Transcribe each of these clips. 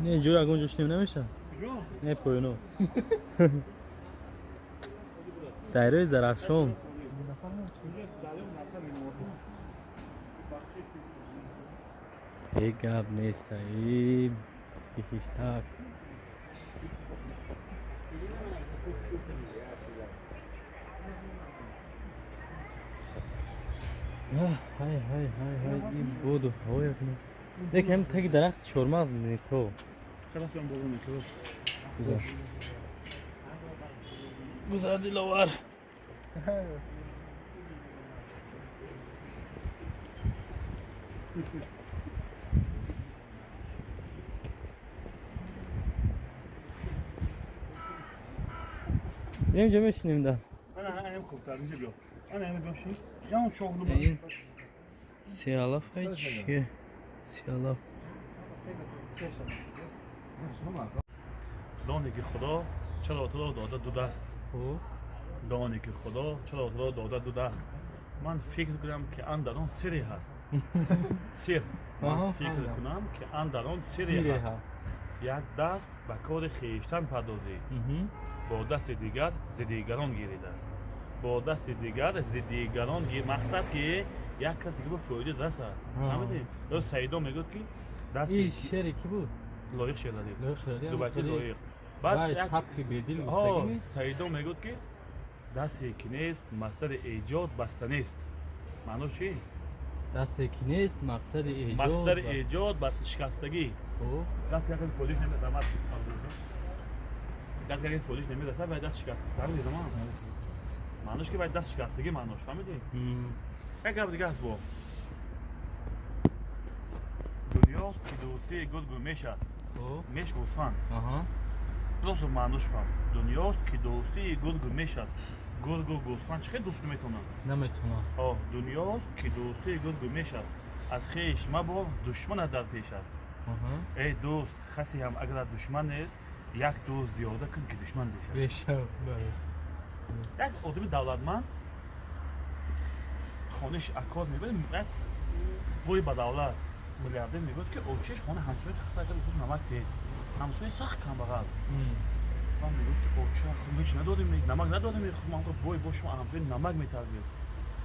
Не инҷо ягон ҷо шинем намеша? Не поёно. Дарёи Зарафшон. Ҳеҷ гап нест, и биҳиштак. Ҳай ҳай ҳай ҳай, ин боду ҳавоя кунад. Лекин ҳам таги дарахт чормағз не то. Гузар. Гузар, Диловар. Инҷо мешинем да. Ана ҳам хубтар, инҷо биё. Ана ҳам боши. Ям шоғлу Ин сиалаф ай чие? Сиалаф. Доне ки Худо чаро туро дода ду даст. Доне ки Худо чаро туро дода ду даст. Ман фикр кунам ки ан дар он сире ҳаст. Сир. Ман фикр кунам ки ан дар он сире ҳаст. Як даст ба кори хештан пардозӣ, бо дасти дигар зи дигарон гиридааст. Бо дасти дигар зи дигарон гир. Мақсад ки як кас дига ба фоида расад. Фаҳмидӣ? Ё Саидо мегӯяд ки дасти Ин шеъре ки буд? Лоиқ Шералӣ. Лоиқ Шералӣ. Дубайти лоиқ. Баъд сабки бедил гуфтагӣ. Саидо мегӯяд ки дасте ки нест мақсади эҷод баста нест. Маъно чи? Дасте ки нест мақсади эҷод. Мақсади эҷод баста шикастагӣ. Даст як фоидаш намерасад. Даст як фоидаш намерасад ва даст шикастагӣ. Фаҳмидӣ замон? Маънош ки вай даст шикастагӣ маънош, фаҳмидӣ? Як гап дига аст бо. Дунёст ки дӯстии гургу меш аст. Меш гӯсфанд. Просто маънош фаҳм. Дунёст ки дӯстии гургу меш аст. Гургу гӯсфанд чӣ хел дӯст метавонанд? Наметавонанд. Дунёст ки дӯстии гургу меш аст. Аз хеш мабор душманат дар пеш аст. Эй дӯст, хасе ҳам агар душман нест, як дӯст зиёда кун ки душман бешад. Бешад, бале. Як одами давлатманд хониш акор мегӯяд, як бой ба давлат миллиардер мегӯяд ки очиш хона ҳамсоя тахта агар худ намак тез, ҳамсоя сахт камбағал. Ман мегӯяд ки оча хуб ҳеҷ надодем, намак надодем, хуб ман бой бо шумо ҳамсоя намак метарбиед.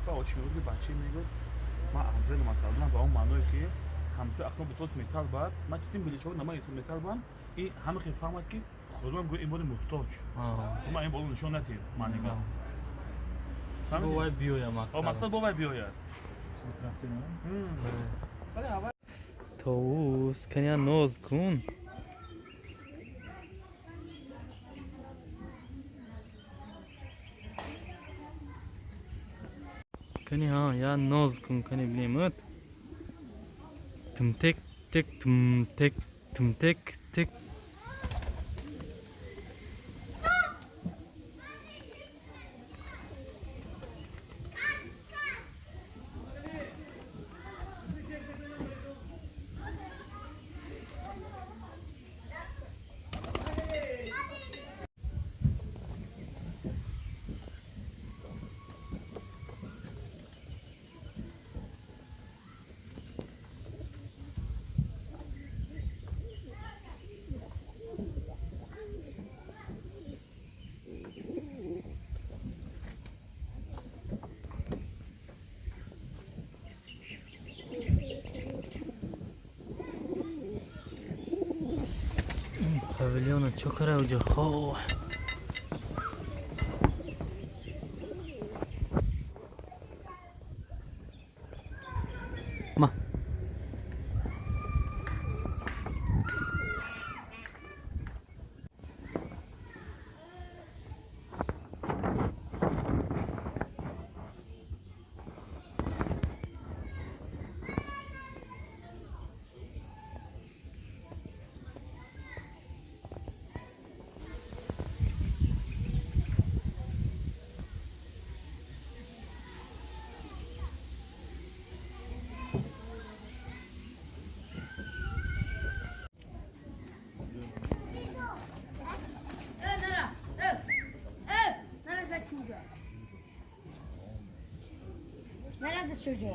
Ба очи мегӯяд ки бача мегӯяд ман ҳамсоя намак тарбиям ба он маъное ки ҳамсоя акнун битос металбад, ман чистим биличо намак металбам, ин ҳама хел фаҳмад ки худам гӯ ин боли муҳтоҷ. Ман ин боло нишон надиҳем, ман нигоҳ. Бо вай биёяд мақсад. Мақсад бо вай биёяд. Товус, каня ноз кун. Кани ҳа, я ноз кун, кани бинемат. Тум тек тек тум тек тум тек тек. Павильона чокара уҷа хо. Ма. Nerede çocuğum?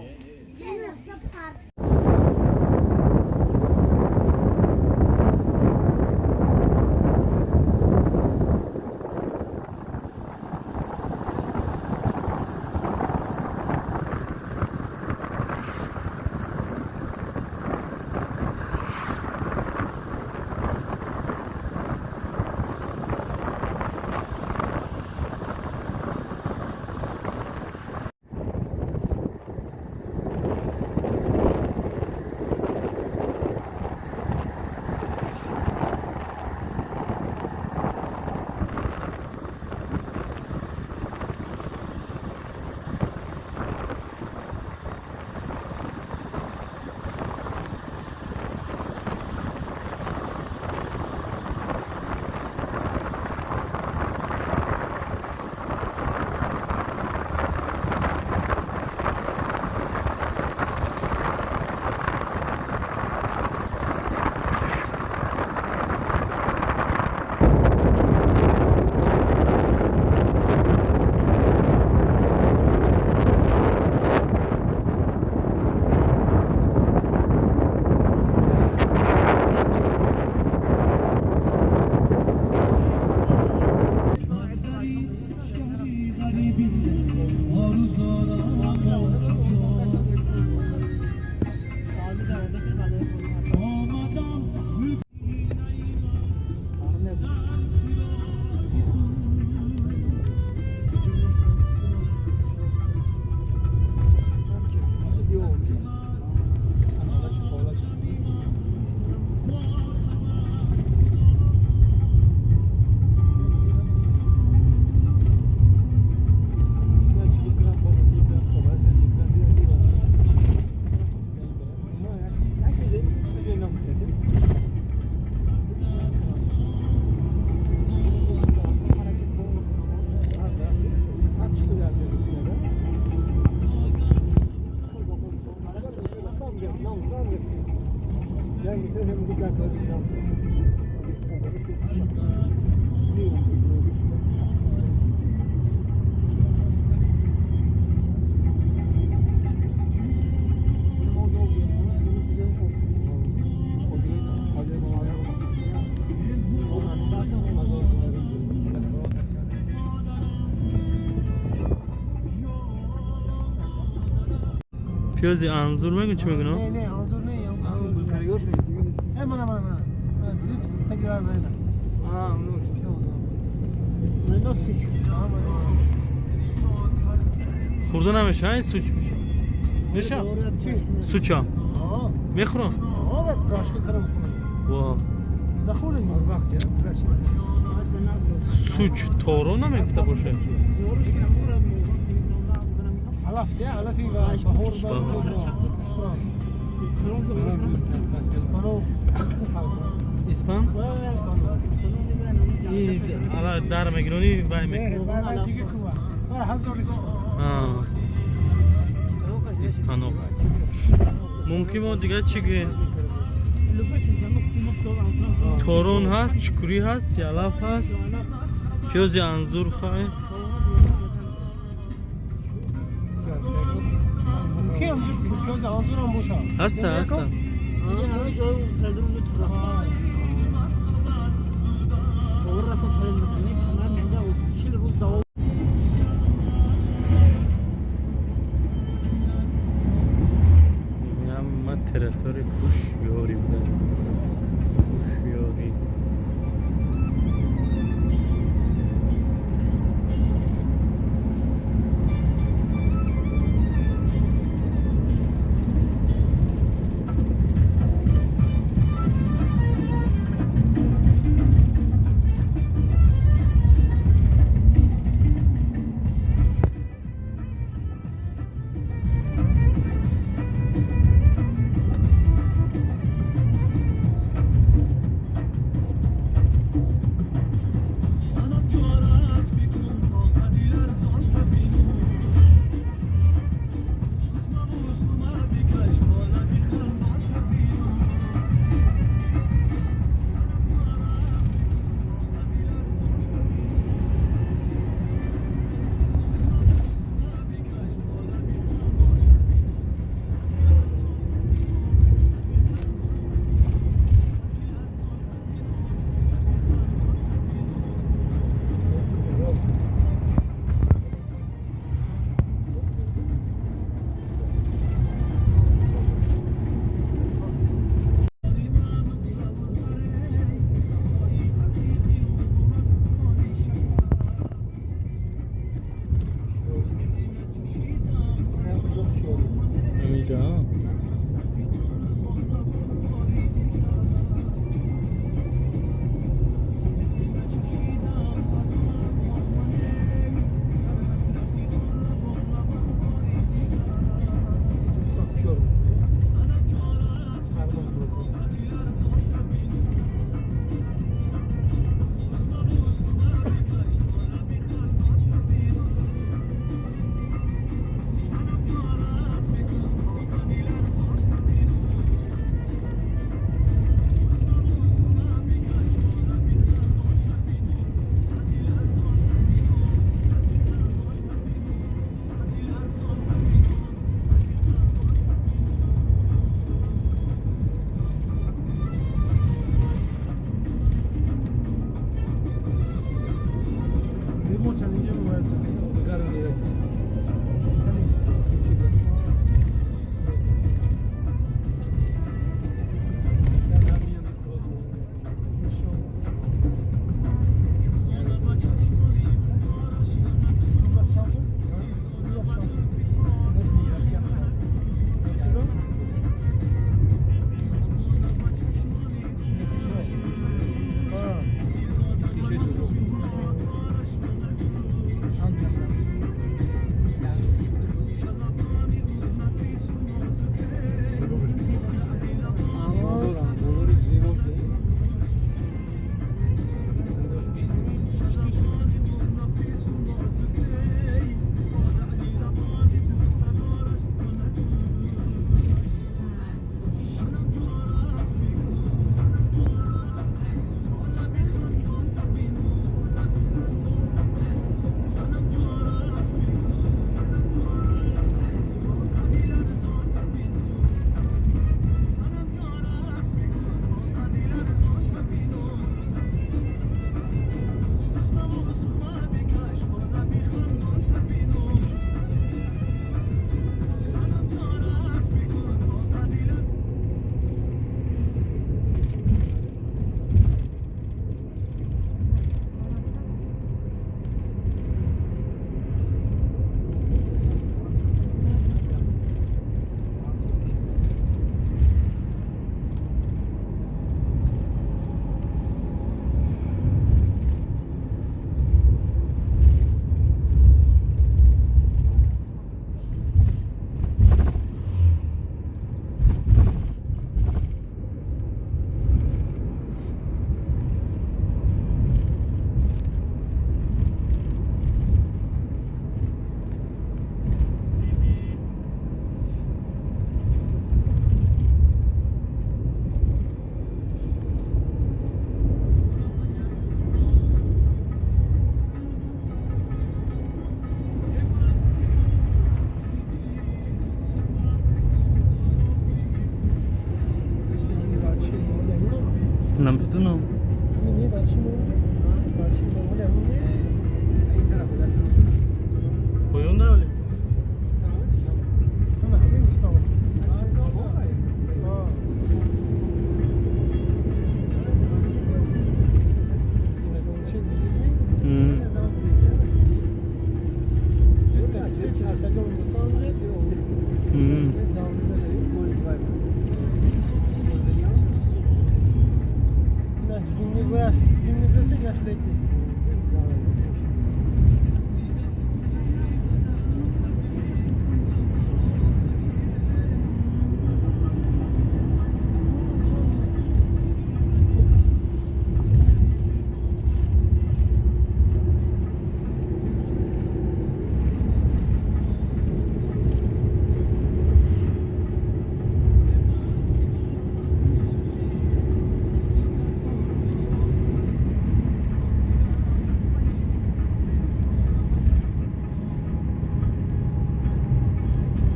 Пиёзи анзур мегӯ чӣ мегӯ? Не, не, анзур не. Мана, мана, мана. Tekrar böyle. А, ну. Мана суч. Мана суч. Хӯрда намеша, ин суч меша. Меша? Суча. Мехӯрам? Рашка карам хӯрам. Во. Нахӯрдем вақт я. Суч торо намегуфта боша. Алаф я, алафи ва баҳор ва Испанов. Испан? И ала дар мегиронӣ вай мекунӣ. Дига кува. Ва ҳазор испан. Испанок. Мумкин мо дигар чӣ гӯем? Торон ҳаст, чукурӣ ҳаст, ялаф ҳаст, пиёзи анзур хай. Мумкин пиёзи анзур ҳам боша. Ҳаста, ҳаста. Мебинам ман территорияи Ҳушёрӣ буда. Ҳушёрӣ. Мо чалинҷи мо бояд гарм.